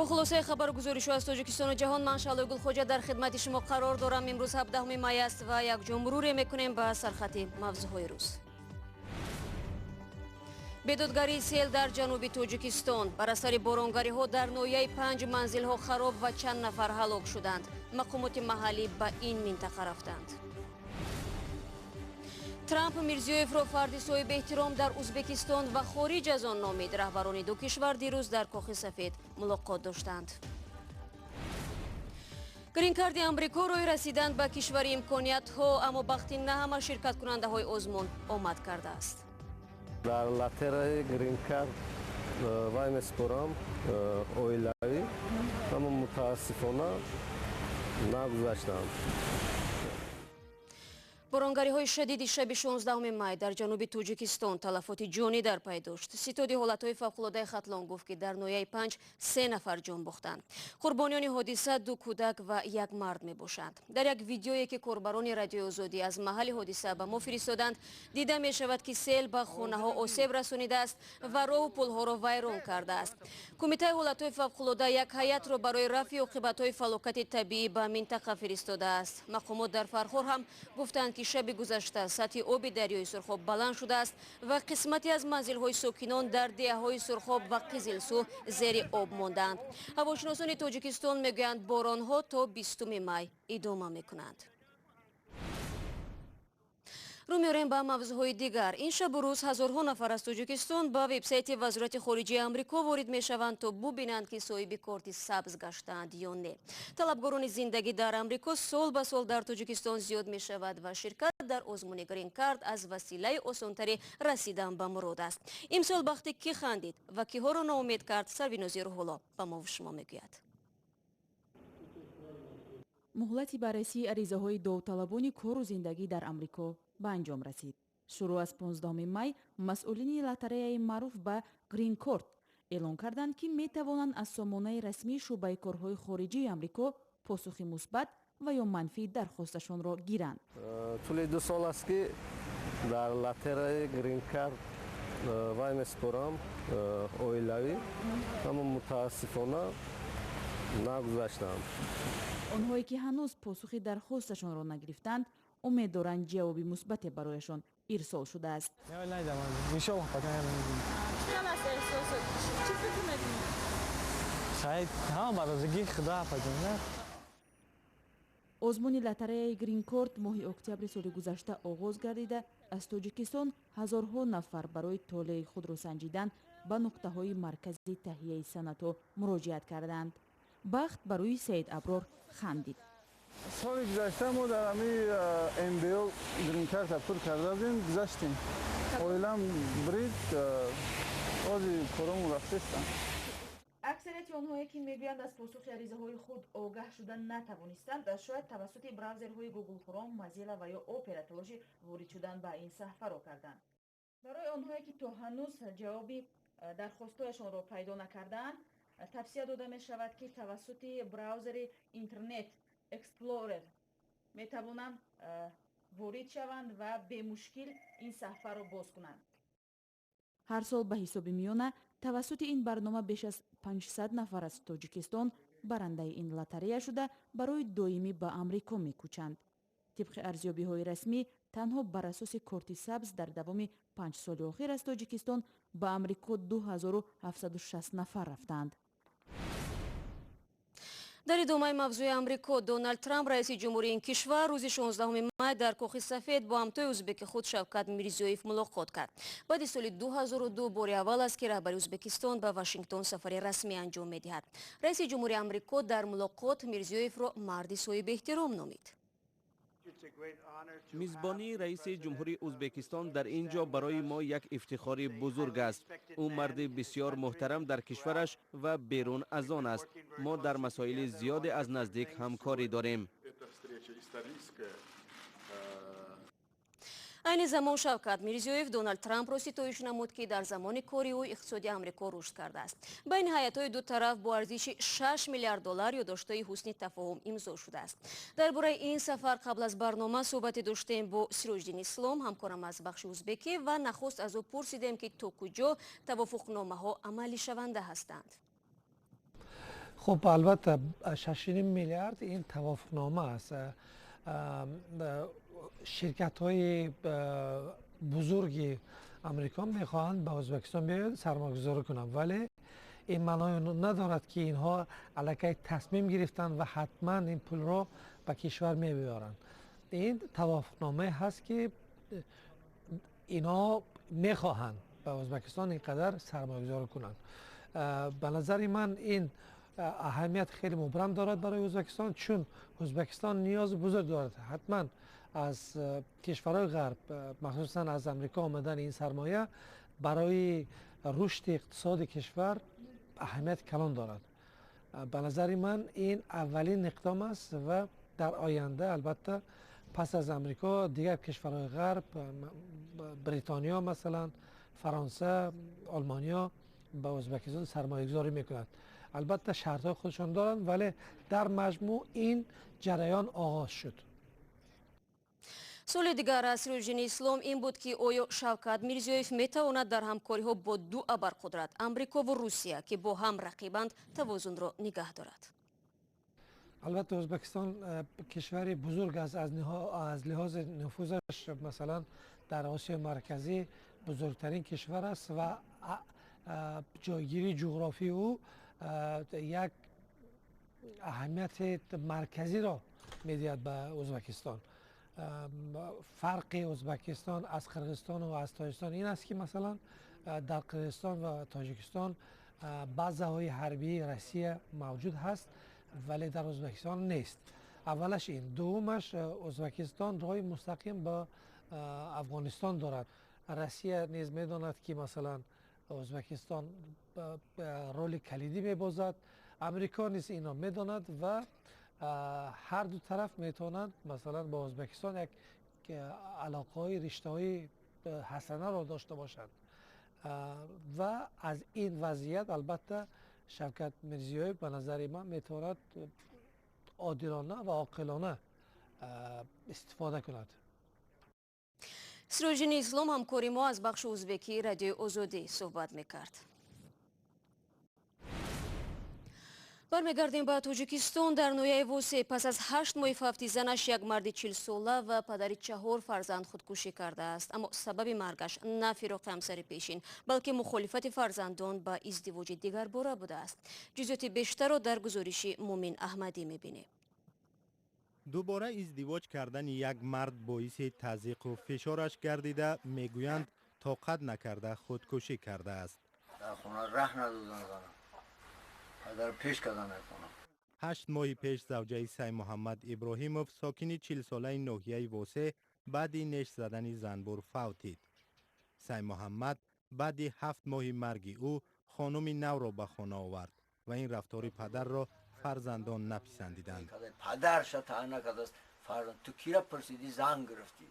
Бо хулосаи хабару гузоришҳо аз Тоҷикистону ҷаҳон ман, Шаҳлои Гулхоҷа, дар хидмати шумо қарор дорам. Имрӯз 17 май аст ва якҷо муруре мекунем ба сархати мавзӯъҳои рӯз. Бедодгарии сел дар ҷануби Тоҷикистон. Бар асари боронгариҳо дар ноҳияи Панҷ манзилҳо хароб ва чанд нафар ҳалок шуданд. Мақомоти маҳаллӣ ба ин минтақа рафтанд. Трамп Мирзиёевро фарди соҳиби эҳтиром дар Узбекистон ва хориҷ аз он номид. Раҳбарони ду кишвар дирӯз дар Кохи Сафед мулоқот доштанд. Гринкарди Амрико — роҳи расидан ба кишвари имкониятҳо, аммо бахти на ҳама ширкаткунандаҳои озмун омад кардааст. Дар лотереяи гринкард вай месупорам, оилавӣ, аммо мутаассифона нагузаштам. Боронгариҳои шадиди шаби 16 май дар ҷануби Тоҷикистон талафоти ҷонӣ дар пай дошт. Ситоди ҳолатҳои фавқулодаи Хатлон гуфт, ки дар ноҳияи Панҷ се нафар ҷон бохтанд. Қурбониёни ҳодиса ду кӯдак ва як мард мебошанд. Дар як видеое, ки корбарони Радиои Озодӣ аз маҳалли ҳодиса ба мо фиристоданд, дида мешавад, ки сел ба хонаҳо осеб расонидааст ва роҳу пулҳоро вайрон кардааст. Кумитаи ҳолатҳои фавқулода як ҳайатро барои рафъи оқибатҳои фалокати табиӣ ба минтақа фиристодааст. Мақомот дар Фархор ҳам гуфтанд, ки шаби гузашта сатҳи оби дарёи Сурхоб баланд шудааст ва қисмате аз манзилҳои сокинон дар деҳаҳои Сурхоб ва Қизилсу зери об мондаанд. Ҳавошиносони Тоҷикистон мегӯянд, боронҳо то 20 май идома мекунанд. Рӯ меорем ба мавзӯъҳои дигар. Ин шабу рӯз ҳазорҳо нафар аз Тоҷикистон ба вебсайти Вазорати хориҷаи Амрико ворид мешаванд, то бубинанд, ки соҳиби корти сабз гаштаанд ё не. Талабгорони зиндагӣ дар Амрико сол ба сол дар Тоҷикистон зиёд мешавад ва ширкат дар озмуни гринкард аз василаи осонтари расидан ба мурод аст. Имсол бахти кӣ хандид ва киҳоро ноумед кард, Сарвинози Рӯҳулло ба мову шумо мегӯяд. Муҳлати баррасии аризаҳои довталабони кору зиндагӣ дар Амрико ба анҷом расид. Шурӯъ аз 15 май масъулини лотереяи маъруф ба гринкорт эълон карданд, ки метавонанд аз сомонаи расмии шӯъбаи корҳои хориҷии Амрико посухи мусбат ва ё манфии дархосташонро гиранд. Тӯли 2 сол аст, ки дар лотереяи гринкард вай месупорам, оилавӣ, аммо мутаассифона нагузаштам. Онҳое ки ҳанӯз посухи дархосташонро нагирифтанд, умед доранд, ҷавоби мусбате барояшон ирсол шудааст. Иншоллоҳ. Чӣ аст эҳсосот? Чӣ фикр мекунӣ? Саид, ҳама ба розигии Худо, апаҷон. Озмуни лотереяи гринкорт моҳи октябри соли гузашта оғоз гардида, аз Тоҷикистон ҳазорҳо нафар барои толеи худро санҷидан ба нуқтаҳои маркази таҳияи санадҳо муроҷиат карданд. Бахт ба рӯи Саид Аброр хандид. Соли гузашта мо дар ҳами МБО гринкарта пур карда будем, гузаштем. Оилам брид, ози корому рафтестам. Аксарияти онҳое ки мегӯянд, аз посухи аризаҳои худ огаҳ шуда натавонистанд, шояд тавассути браузерҳои Google Chrome, Mozilla ва ё Opera талоши ворид шудан ба ин саҳфаро карданд. Барои онҳое ки то ҳанӯз ҷавоби дархостҳояшонро пайдо накардаанд, тавсия дода мешавад, ки тавассути браузери Интернет Explorer метавонанд ворид шаванд ва бемушкил ин саҳфаро боз кунанд. Ҳар сол ба ҳисоби миёна тавассути ин барнома беш аз 500 нафар аз Тоҷикистон барандаи ин лотарея шуда, барои доимӣ ба Амрико мекӯчанд. Тибқи арзёбиҳои расмӣ, танҳо бар асоси корти сабз дар давоми 5 соли охир аз Тоҷикистон ба Амрико 2760 нафар рафтаанд. Дар идомаи мавзӯи Амрико, Доналд Трамп, раиси ҷумҳури ин кишвар, рӯзи 16 май дар Кохи Сафед бо ҳамтои узбеки худ Шавкат Мирзиёев мулоқот кард. Баъди соли 2002 бори аввал аст, ки раҳбари Узбекистон ба Вашингтон сафари расмӣ анҷом медиҳад. Раиси ҷумҳури Амрико дар мулоқот Мирзиёевро марди соҳиби эҳтиром номид. Мизбонии раиси ҷумҳури Ӯзбекистон дар ин ҷо барои мо як ифтихори бузург аст. Ӯ марди бисёр муҳтарам дар кишвараш ва берун аз он аст. Мо дар масоили зиёде аз наздик ҳамкорӣ дорем. Эта встреча историческая. Айни замон Шавкат Мирзиёев Доналд Трампро ситоиш намуд, ки дар замони кори ӯ иқтисоди Амрико рушд кардааст. Байни ҳайатҳои ду тараф бо арзиши 6 миллиард доллар ёддоштҳои ҳусни тафоҳум имзо шудааст. Дар бораи ин сафар қабл аз барнома суҳбате доштем бо Сироҷиддин Ислом, ҳамкорам аз бахши узбекӣ, ва нахуст аз ӯ пурсидем, ки то куҷо тавофуқномаҳо амалишаванда ҳастанд. Хуб, албатта, 6,5 миллиард ин тавофуқнома аст. Ширкатҳои бузурги Амрико мехоҳанд ба Ӯзбекистон биёянд, сармоягузорӣ кунанд, вале ин маъное надорад, ки инҳо аллакай тасмим гирифтанд ва ҳатман ин пулро ба кишвар мебиёранд. Ин тавофуқномае ҳаст, ки инҳо мехоҳанд ба Ӯзбекистон ин қадар сармоягузорӣ кунанд. Ба назари ман, ин аҳамият хеле мубрам дорад барои Ӯзбекистон, чун Ӯзбекистон ниёзи бузург дорад ҳатман аз кишварҳои ғарб, махсусан аз Амрико омадани ин сармоя барои рушди иқтисоди кишвар аҳамияти калон дорад. Ба назари ман, ин аввалин иқдом аст ва дар оянда, албатта, пас аз Амрико дигар кишварҳои ғарб, Бритониё масалан, Фаронса, Олмониё ба Ӯзбекистон сармоягузорӣ мекунанд. Албатта, шартҳои худшон доранд, вале дар маҷмӯъ ин ҷараён оғоз шуд. Суоли дигар аз Сироҷиддини Ислом ин буд, ки оё Шавкат Мирзиёев метавонад дар ҳамкориҳо бо ду абарқудрат, Амрикову Русия, ки бо ҳам рақибанд, тавозунро нигаҳ дорад? Албатта, Ӯзбекистон кишвари бузург аст. Аз лиҳози нуфузаш, масалан, дар Осиёи Марказӣ бузургтарин кишвар аст ва ҷойгирии ҷуғрофии ӯ як аҳамияти марказиро медиҳад ба Ӯзбекистон. Фарқи Ӯзбекистон аз Қирғизистону аз Тоҷикистон ин аст, ки масалан, дар Қирғизистон ва Тоҷикистон базаҳои ҳарбии Россия мавҷуд ҳаст, вале дар Ӯзбекистон нест. Аввалаш ин. Дуввумаш, Ӯзбекистон роҳи мустақим ба Афғонистон дорад. Россия низ медонад, ки масалан, Ӯзбекистон роли калидӣ мебозад. Амрико низ инро медонад ва ҳар ду тараф метавонанд, масалан, бо Ӯзбекистон як алоқаҳои, риштаҳои ҳасанаро дошта бошанд. Ва аз ин вазъият, албатта, Шавкат Мирзиёев, ба назари ман, метавонад одилона ва оқилона истифода кунад. Сироҷиддини Ислом, ҳамкори мо аз бахши узбекии Радиои Озодӣ, суҳбат мекард. Бармегардем ба Тоҷикистон. Дар ноҳияи Восеъ пас аз 8 моҳи фавти занаш як марди 40-сола ва падари чаҳор фарзанд худкушӣ кардааст. Аммо сабаби маргаш на фироқи ҳамсари пешин, балки мухолифати фарзандон ба издивоҷи дигарбора будааст. Ҷузъиёти бештарро дар гузориши Мумин Аҳмадӣ мебинем. Дубора издивоҷ кардани як мард боиси тазйиқу фишораш гардида, мегӯянд, тоқат накарда худкушӣ кардааст. Дар хона раҳ надодан, занам падар пеш кардан хона. 8 моҳи пеш завҷаи Саймуҳаммад Иброҳимов, сокини 40-солаи ноҳияи Восеъ, баъди неш задани занбур фавтид. Саймуҳаммад баъди 7 моҳи марги ӯ хонуми навро ба хона овард ва ин рафтори падарро фарзандон написандиданд. Падарша таъна кардааст фарзанд: ту кира пурсидӣ, зан гирифтӣ?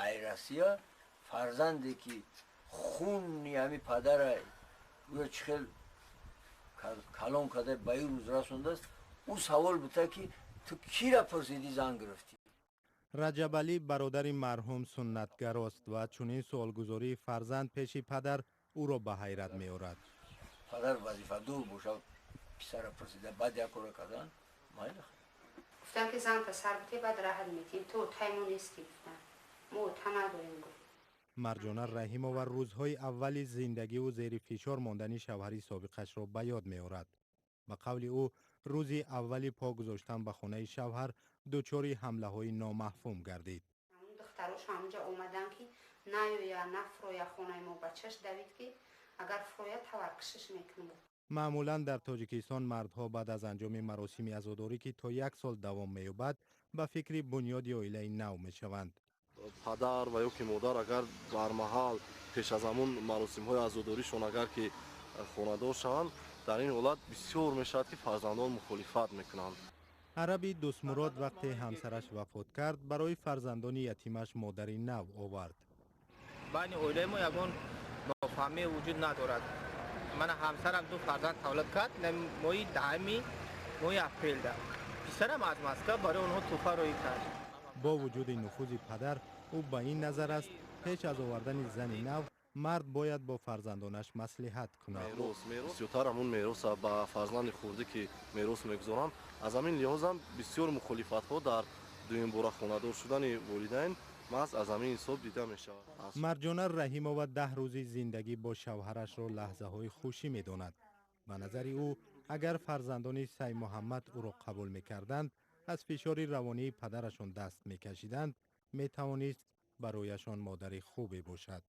Ай Россия фарзанде ки хуни ҳами падара гӯё чӣ хел калон карда, ба ин рӯз расондааст, ӯ савол бута, ки ту кира пурсидӣ, зан гирифтӣ? Раҷабалӣ, бародари марҳум, суннатгарост ва чунин суолгузории фарзанд пеши падар ӯро ба ҳайрат меорад. Падар вазифадор боша, писара пурсида, баъд як кора кардан майли. Гуфтам, ки занта сар бите, баъд раҳат метиҳем, ту отаи мо нестӣ, гуфтам, мо ота надорем, гуфт. Марҷона Раҳимова рӯзҳои аввали зиндагиву зери фишор мондани шавҳари собиқашро ба ёд меорад. Ба қавли ӯ, рӯзи аввали по гузоштан ба хонаи шавҳар дучори ҳамлаҳои номафҳум гардид. Духтарош ҳамҷа омадан, ки наёя, нафроя хонаи мо. Бачаш давид, ки агар фроя, таваркушиш мекунем. Маъмулан дар Тоҷикистон мардҳо баъд аз анҷоми маросими азодорӣ, ки то як сол давом меёбад, ба фикри бунёди оилаи нав мешаванд. Падар ва ё ки модар агар бар маҳал пеш аз ҳамун маросимҳои азодоришон агар ки хонадор шаванд, дар ин ҳолат бисёр мешавад, ки фарзандон мухолифат мекунанд. Араби Дӯстмурод вақте ҳамсараш вафот кард, барои фарзандони ятимаш модари нав овард. Байни оилаи мо ягон нофаҳмӣ вуҷуд надорад. Мана, ҳамсарам ду фарзанд тавлид кард моҳи 10-уми моҳи апрелда. Писарам аз Москва барои онҳо тӯҳфа роҳӣ кард. Бо вуҷуди нуфузи падар, ӯ ба ин назар аст, пеш аз овардани зани нав Мард бояд бо фарзандонаш маслиҳат кунад. Мерос, бисёртар ҳамун мероса ба фарзанди хурдӣ ки мерос мегузоранд. Аз ҳамин лиҳозам бисёр мухолифатҳо дар дуюмбора хонадор шудани волидайн маҳз аз ҳамин ҳисоб дида мешавад. Марҷона Раҳимова 10 рӯзи зиндагӣ бо шавҳарашро лаҳзаҳои хушӣ медонад. Ба назари ӯ, агар фарзандони Саймуҳаммад ӯро қабул мекарданд, аз фишори равонии падарашон даст мекашиданд, метавонист барояшон модари хубе бошад.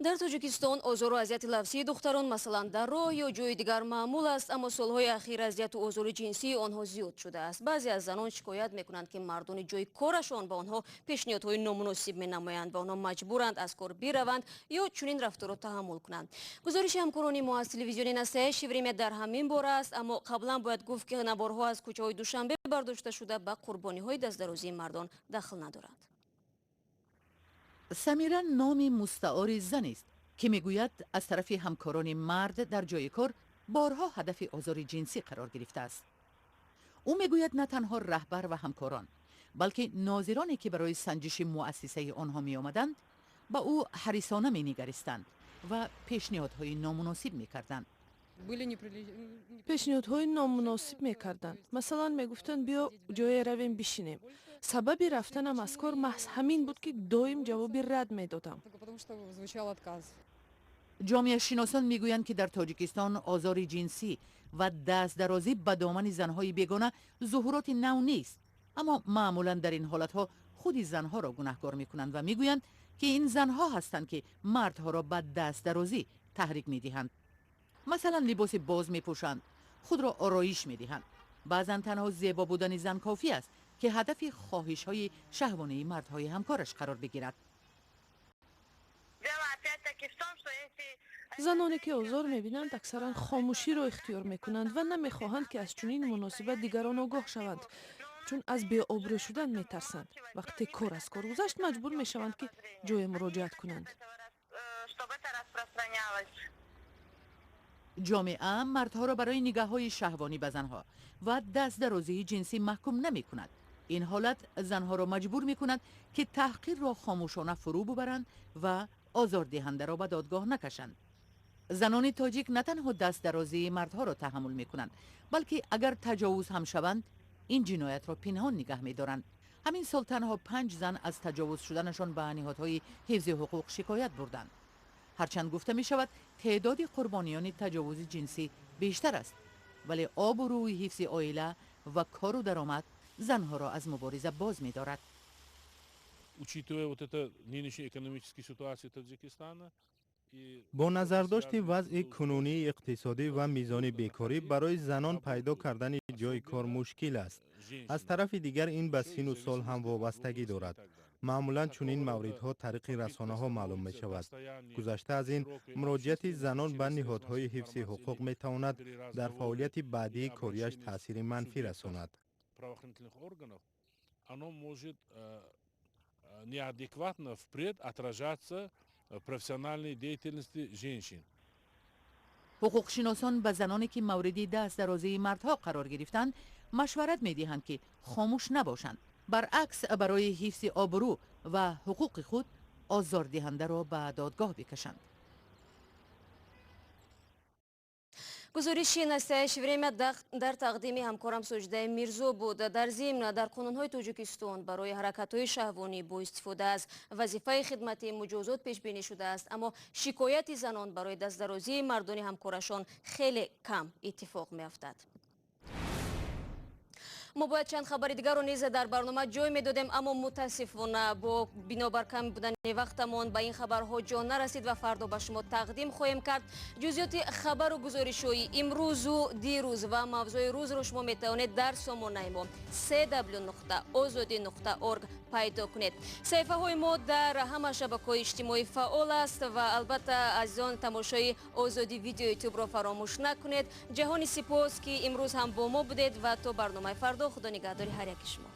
Дар Тоҷикистон озору азияти лафзии духтарон, масалан, дар роҳ ё ҷои дигар маъмул аст, аммо солҳои ахир азияту озори ҷинсии онҳо зиёд шудааст. Баъзе аз занон шикоят мекунанд, ки мардони ҷои корашон ба онҳо пешниҳодҳои номуносиб менамоянд ва онҳо маҷбуранд аз кор бираванд ё чунин рафторро таҳаммул кунанд. Гузориши ҳамкорони мо аз телевизиони Настоящее время дар ҳамин бора аст, аммо қаблан бояд гуфт, ки наворҳо аз кӯчаҳои Душанбе бардошта шуда ба қурбониҳои дастдарозии мардон дахл надоранд. Самира номи мустаори занест, ки мегӯяд, аз тарафи ҳамкорони мард дар ҷои кор борҳо ҳадафи озори ҷинсӣ қарор гирифтааст. Ӯ мегӯяд, на танҳо раҳбар ва ҳамкорон, балки нозироне, ки барои санҷиши муассисаи онҳо меомаданд, ба ӯ ҳарисона менигаристанд ва пешниҳодҳои номуносиб мекарданд. Пешниҳодҳои номуносиб мекарданд. Масалан, мегуфтанд, биё ҷое равем, бишинем. Сабаби рафтанам аз кор маҳз ҳамин буд, ки доим ҷавоби рад медодам. Ҷомеашиносон мегӯянд, ки дар Тоҷикистон озори ҷинсӣ ва дастдарозӣ ба домани занҳои бегона зуҳуроти нав нест, аммо маъмулан дар ин ҳолатҳо худи занҳоро гунаҳкор мекунанд ва мегӯянд, ки ин занҳо ҳастанд, ки мардҳоро ба дастдарозӣ таҳрик медиҳанд. Масалан, либоси боз мепӯшанд, худро ороиш медиҳанд. Баъзан танҳо зебо будани зан кофӣ аст, ки ҳадафи хоҳишҳои шаҳвонии мардҳои ҳамкораш қарор бигирад. Заноне, ки озор мебинанд, аксаран хомӯширо ихтиёр мекунанд ва намехоҳанд, ки аз чунин муносибат дигарон огоҳ шаванд, чун аз беобрӯ шудан метарсанд. Вақте кор аз кор гузашт, маҷбур мешаванд, ки ҷое муроҷиат кунанд. Ҷомеа мардҳоро барои нигаҳҳои шаҳвонӣ ба занҳо ва дастдарозии ҷинсӣ маҳкум намекунад. Ин ҳолат занҳоро маҷбур мекунад, ки таҳқирро хомӯшона фурӯ бубаранд ва озордиҳандаро ба додгоҳ накашанд. Занони тоҷик на танҳо дастдарозии мардҳоро таҳаммул мекунанд, балки агар таҷовуз ҳам шаванд, ин ҷиноятро пинҳон нигаҳ медоранд. Ҳамин сол танҳо 5 зан аз таҷовуз шуданашон ба ниҳодҳои ҳифзи ҳуқуқ шикоят бурданд. Ҳарчанд гуфта мешавад, теъдоди қурбониёни таҷовузи ҷинсӣ бештар аст, вале обрӯи ҳифзи оила ва кору даромад занҳоро аз мубориза боз медорад. Учитывая вот это нынешнюю экономическую ситуацию Таджикистана, бо назардошти вазъи кунунии иқтисодӣ ва мизони бекорӣ, барои занон пайдо кардани ҷои кор мушкил аст. Аз тарафи дигар, ин ба сину сол ҳам вобастагӣ дорад. Маъмулан чунин мавридҳо тариқи расонаҳо маълум мешавад. Гузашта аз ин, муроҷиати занон ба ниҳодҳои ҳифзи ҳуқуқ метавонад дар фаъолияти баъдии кориаш таъсири манфӣ расонад. Оно может неадекватно впредь отражаться в профессиональной деятельности женщин. Ҳуқуқшиносон ба заноне, ки мавриди дастдарозии мардҳо қарор гирифтанд, машварат медиҳанд, ки хомӯш набошанд. Баръакс, барои ҳифзи обрӯ ва ҳуқуқи худ озордиҳандаро ба додгоҳ бикашанд. Гузориши Настоящее время дар тақдими ҳамкорам Соҷидаи Мирзо буд. Дар зимн, дар қонунҳои Тоҷикистон барои ҳаракатҳои шаҳвонӣ бо истифода аз вазифаи хидматӣ муҷозот пешбинӣ шудааст, аммо шикояти занон барои дастдарозии мардони ҳамкорашон хеле кам иттифоқ меафтад. Мо бояд чанд хабари дигарро низ дар барнома ҷой медодем, аммо мутаассифона бо бинобар кам будани вақтамон ба ин хабарҳо ҷо нарасид ва фардо ба шумо тақдим хоҳем кард. Ҷузъиёти хабару гузоришҳои имрӯзу дирӯз ва мавзӯи рӯзро шумо метавонед дар сомонаи мо cw.ozodi.org пайдо кунед. Саҳифаҳои мо дар ҳама шабакаҳои иҷтимоӣ фаъол аст ва албатта, азизон, тамошои Озодӣ видео ютубро фаромӯш накунед. Ҷаҳони сипос, ки имрӯз ҳам бо мо будед ва то барномаи фардо худо нигаҳдори ҳар яки шумо.